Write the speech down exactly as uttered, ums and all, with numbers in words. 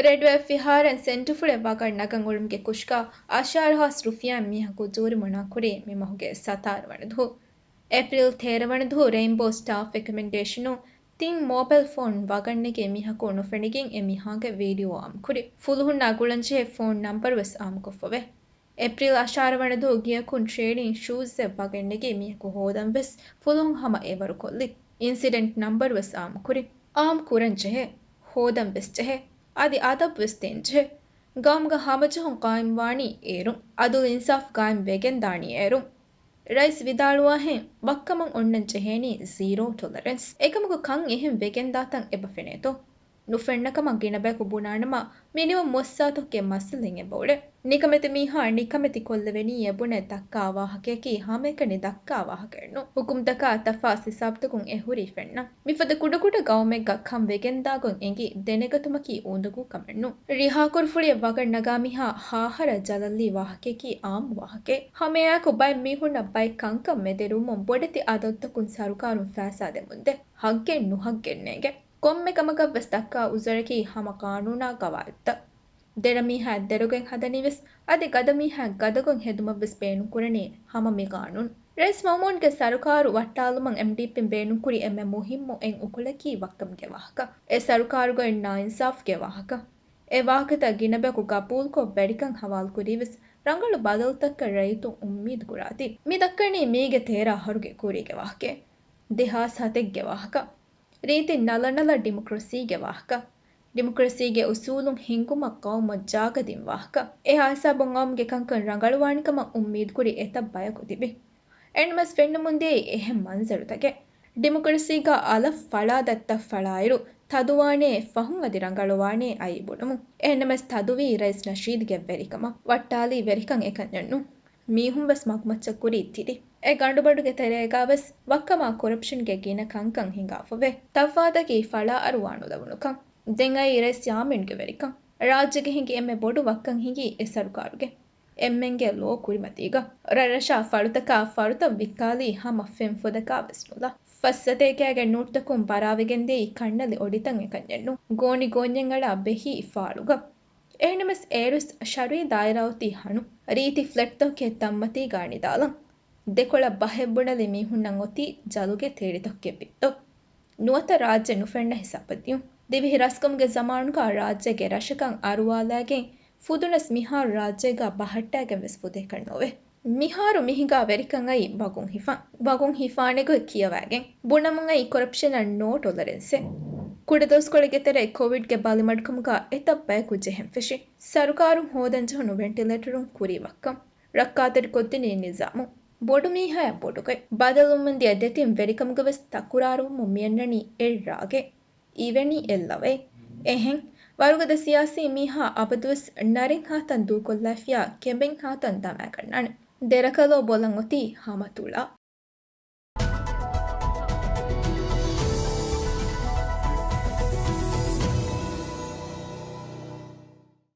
ރެޑްވެބް ފިހާރަން ސެންޓުފުޅެއް ވަގަށް ނަގަން އުޅުމުގެ ކުށުގަ އަށާރަ ހާސް ރުފިޔާ މީހަކު ޖޫރިމަނާ ކުރީ މި މަހުގެ ސަތާރަ ވަނަ ދުހު. އޭޕްރީލް ތޭރަ ވަނަ ދުހު ރެއިންބޯ ސްޓާފް ރެކޮމެންޑޭޝަނުން ތިން މޯބައިލް ފޯން ވަގަށް ނެގި މީހަކު ނުފެނިގެން އެ މީހާގެ ވީޑިއޯ އާއްމުކުރި. ފުލުހުންނާ ގުޅަންޖެހޭ ފޯން ނަންބަރު ވެސް އާއްމުކޮށްފަވޭ. އޭޕްރީލް އަށާރަ ވަނަ ދުވަހު ގެޔަކުން ޓްރޭޑިން ޝޫޒެއް ވަގަށް ނެގި މީހަކު ހޯދަން ވެސް ފުލުހުން ހަމަ އެވަރުކޮށްލި. އިންސިޑެންޓް ނަންބަރު ވެސް އާއްމުކުރި. އާއްމު ކުރަން ޖެހޭ، ހޯދަން ވެސް ޖެހޭ، އަދި އަދަބު ވެސް ދޭން ޖެހޭ. ގައުމުގަ ހަމަޖެހުން ޤާއިމްވާނީ އޭރުން. އަދުލު އިންސާފް ޤާއިމް ވެގެން ދާނީ އޭރުން. ރައީސް ވިދާޅުވާހެން، ވައްކަމަށް އޮންނަން ޖެހޭނީ ޒީރޯ ޓޮލަރެންސް. އެކަމަކު ކަން އެހެން ވެގެންދާތަން އެބަ ފެނޭތޯ؟ ނުފެންނަ ކަމަށް ގިނަ ބަޔަކު ބުނާނަމަ، މިނިވަން މޮއްސާތޮކެއް މައްސަލައެއް އެބައުޅޭ. ނިކަމެތި މީހާ ނިކަމެތި ކޮށްލެވެނީ އެ ބުނެ ދައްކާ ވާހަކަޔަކީ ހަމައެކަނި ދައްކާ ވާހަކައެއްނު. ހުކުމްތަކާ ތަފާސް ހިސާބުތަކުން އެ ހުރީ ފެންނަން. މިފަދަ ކުޑަކުޑަ ގައުމެއްގަ ކަން ވެގެންދާގޮތް އެނގި ދެނެގަތުމަކީ އުނދަގޫ ކަމެއްނު. ރިހާކުރުފުޅިއެއް ވަގަށް ނަގާ މީހާ ހާހަރަ ޖަލަށްލީ ވާހަކަޔަކީ އާއްމު ވާހަކައެއް. ހަމައެއާއެކު ބައެއް މީހުންނަށް ބައެއް ކަންކަން މެދެރުވުމުން ބޮޑެތި އަދަދުތަކުން ސަރުކާރުން ފައިސާ ދެމުންދޭ. ހައްގެއް ނުހައްގެއް ނޭނގެ. ކޮންމެ ކަމަކަށް ވެސް ދައްކާ އުޒުރަކީ ހަމަ ޤާނޫނާ ގަވާއިދުތައް. ދެރަ މީހާ ދެރަގޮތް ހަދަނީ ވެސް، އަދި ގަދަ މީހާ ގަދަގޮތް ހެދުމަށް ވެސް ބޭނުންކުރަނީ ހަމަ މި ޤާނޫނު. ރައީސް މައުމޫންގެ ސަރުކާރު ވައްޓާލުމަށް އެމްޑީޕީން ބޭނުންކުރި އެންމެ މުހިއްމު އެއް އުކުލަކީ ވައްކަމުގެ ވާހަކަ. އެ ސަރުކާރުގައި ނާއިންސާފްގެ ވާހަކަ. އެ ވާހަކަތައް ގިނަބަޔަކު ގަބޫލުކޮށް ވެރިކަން ހަވާލުކުރީ ވެސް ރަނގަޅު ބަދަލުތަކަށް ރައްޔިތުން އުއްމީދު ކުރާތީ. މި ދައްކަނީ މީގެ ތޭރަ އަހަރުގެ ކުރީގެ ވާހަކައެއް. ދެހާސް ހަތެއްގެ ވާހަކަ. ރީތި ނަލަނަލަ ޑިމޮކްރަސީގެ ވާހަކަ. ޑިމޮކްރަސީގެ އުސޫލުން ހިންގުމަށް ޤައުމަށް ޖާގަ ދިން ވާހަކަ. އެހާ ހިސާބުން ޤައުމުގެ ކަންކަން ރަނގަޅުވާނެ ކަމަށް އުއްމީދުކުރި އެތައް ބަޔަކު ތިބި. އެންމެސް ފެންނަމުންދިޔައީ އެހެން މަންޒަރުތަކެއް. ޑިމޮކްރަސީގަ އަލަށް ފަޅާ ދައްތަ ފަޅާއިރު ތަދުވާނޭ ފަހުން އަދި ރަނގަޅުވާނޭ އައީ ބުނުމުން. އެހެންނަމަސް ތަދުވީ ރައީސް ނަޝީދުގެ ވެރިކަމަށް. ވައްޓާލީ ވެރިކަން އެކަންޏެއްނު. މީހުން ވެސް މަގުމައްޗަށް ކުރީ ތިރި. އެ ގަނޑުބަނޑުގެ ތެރޭގަ ވެސް ވައްކަމާ ކޮރަޕްޝަންގެ ގިނަ ކަންކަން ހިނގާފަވޭ. ތަފާތަކީ ފަޅާއަރުވާނުލެވުނުކަން. ދެން އައީ ރައީސް ޔާމީންގެ ވެރިކަން. ރާއްޖޭގެ ހިނގި އެންމެ ބޮޑު ވައްކަން ހިނގީ އެ ސަރުކާރުގެ އެންމެންގެ ލޯ ކުރިމަތީގަ. ރަށްރަށާ ފަޅުތަކާ ފަޅުތައް ވިއްކާލީ ހަމަ ފެން ފޮދަކާ ވެސް ނުލާ. ފައްސަތޭކައިގެ ނޯޓުތަކުން ބަރާވެގެންދިޔައީ ކަންނަލި އޮޑިތައް އެކަންޏެއްނު. ގޯނި ގޯންޏެއް އަޅާ ބެހީ ފާޅުގަ. އެހެންނަމަސް އޭރުސް ޝަރުއީ ދާއިރާ އޮތީ ހަނު. ރީތި ފްލެޓްތަކެއް ތަންމަތީގަ ނިދާލަން. ދެކޮޅަށް ބަހެއް ބުނެލި މީހުންނަށް އޮތީ ޖަލުގެ ތޭރިތަކުގެ ބިއްތޮ. ނުވަތަ ރާއްޖެ ނުފެންނަ ހިސާބަށް ދިޔުން. ދިވެހި ރަސްކަމުގެ ޒަމާނުގަ ރާއްޖޭގެ ރަށަކަށް އަރުވާލައިގެން ފުދުނަސް މިހާރު ރާއްޖޭގަ ބަހައްޓައިގެން ވެސް ފުދޭކަށް ނޯވޭ. މިހާރު މިހިނގާ ވެރިކަން އައީ ވަގުން ހިފަން. ވަގުން ހިފާނެގޮތް ކިޔަވައިގެން. ބުނަމުން އައީ ކޮރަޕްޝަނަށް ނޯ ޓޮލަރެންސެއް. ކުޑަދުވަސްކޮޅެއްގެ ތެރޭ ކޮވިޑްގެ ބަލިމަޑުކަމުގަ އެތައް ބަޔަކު ޖެހެން ފެށި. ސަރުކާރުން ހޯދަން ޖެހުނު ވެންޓިލޭޓަރުން ކުރީ ވައްކަން. ރައްކާތެރިކޮށްދިނީ ނިޒާމު. ބޮޑު މީހާޔަށް ބޮޑުގޮތް. ބަދަލުވުމުން ދިޔަ ދެތިން ވެރިކަމުގަ ވެސް ތަކުރާރުވުމުން މިއަންނަނީ އެއް ރާގެއް. އިވެނީ އެއް ލަވައެއް. އެހެން، ވަރުގަދަ ސިޔާސީ މީހާ އަބަދުވެސް ނަރެން ހާތަން ދޫކޮށްލައިފިޔާ ކެބެން ހާތަން ދަމައިގަންނާނެ. ދެރަކަލޯ ބޮލަން އޮތީ ހަމަ ތުޅާ.